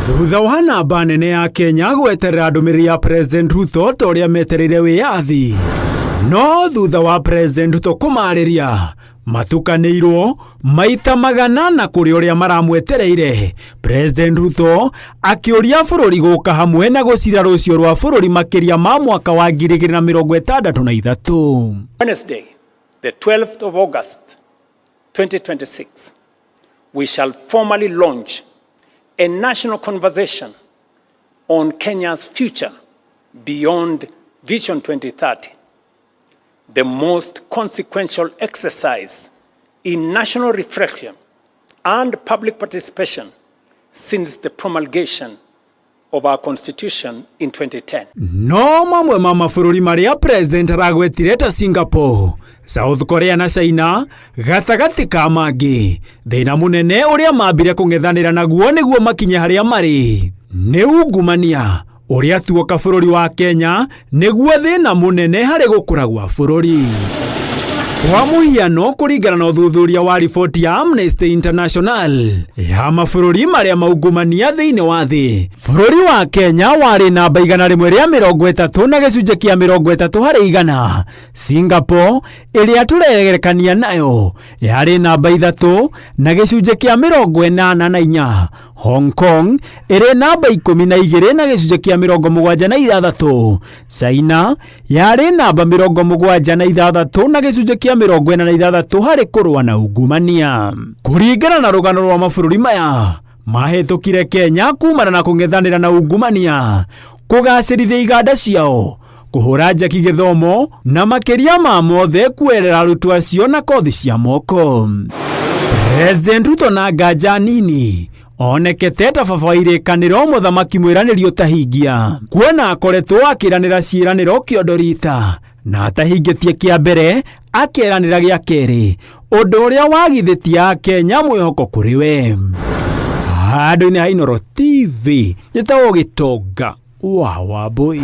Thutha wa namba nene ya Kenya gweterera ndũmĩrĩri ya President Ruto ta ũrĩa metereire wĩyathi, no thutha wa President Ruto kũmarĩria matukanĩirwo maita magana na kũrĩ ũrĩa maramwetereire. President Ruto akĩũria bũrũri gũka hamwe na gũcira rũciũ rwa bũrũri makĩria ma mwaka wa 2063. Wednesday, the 12th of August, 2026, we shall formally launch a national conversation on Kenya's future beyond Vision 2030, the most consequential exercise in national reflection and public participation since the promulgation of our Constitution in 2010. No mamwe ma mabũrũri marĩa President aragwetire ta Singapore, South Korea na China gatagatĩ ka mangĩ, thĩna mũnene ũrĩa mambire kũng'ethanĩra naguo nĩguo makinye harĩa marĩ nĩ ungumania ũrĩa tuoka bũrũri wa Kenya nĩguo thĩna mũnene harĩ gũkũra gwa bũrũri. Kwa mũhiano, kũringana na ũthuthuria wa riboti ya Amnesty International ya mabũrũri marĩa maungumania thĩinĩ wa thĩ, bũrũri wa Kenya warĩ namba 130 na gĩcunjĩ kĩa 30%. Singapore ĩrĩa tũregerekania nayo yarĩ namba 3 na gĩcunjĩ kĩa 84. Hong Kong ĩrĩ namba 12 na gĩcunjĩ kĩa 76. China yarĩ namba 76 na gĩcunjĩ kĩa 46 harĩ kũrũa na ungumania. Kũringana na rũgano rwa mabũrũri maya mahĩtũkire Kenya kumana na kũng'ethanĩra na ungumania, kũgacĩrithia iganda ciao, kũhũra njeki gĩthomo na makĩria ma mothe kuerera arutwo acio na kothi cia moko. President Ruto na nganja nini onekete ta baba wa irĩkanĩro, mũthamaki mwĩranĩri ũtahingia, kuona akoretwo akĩranĩra ciĩranĩro kĩondo rita na atahingĩtie kĩa mbere akeranĩra gĩa kerĩ, ũndũ ũrĩa wagithĩtie Akenya mwĩhoko kũrĩ we. Handũ-inĩ ha Inooro TV, njĩtagwo Gĩtonga wa Wambui.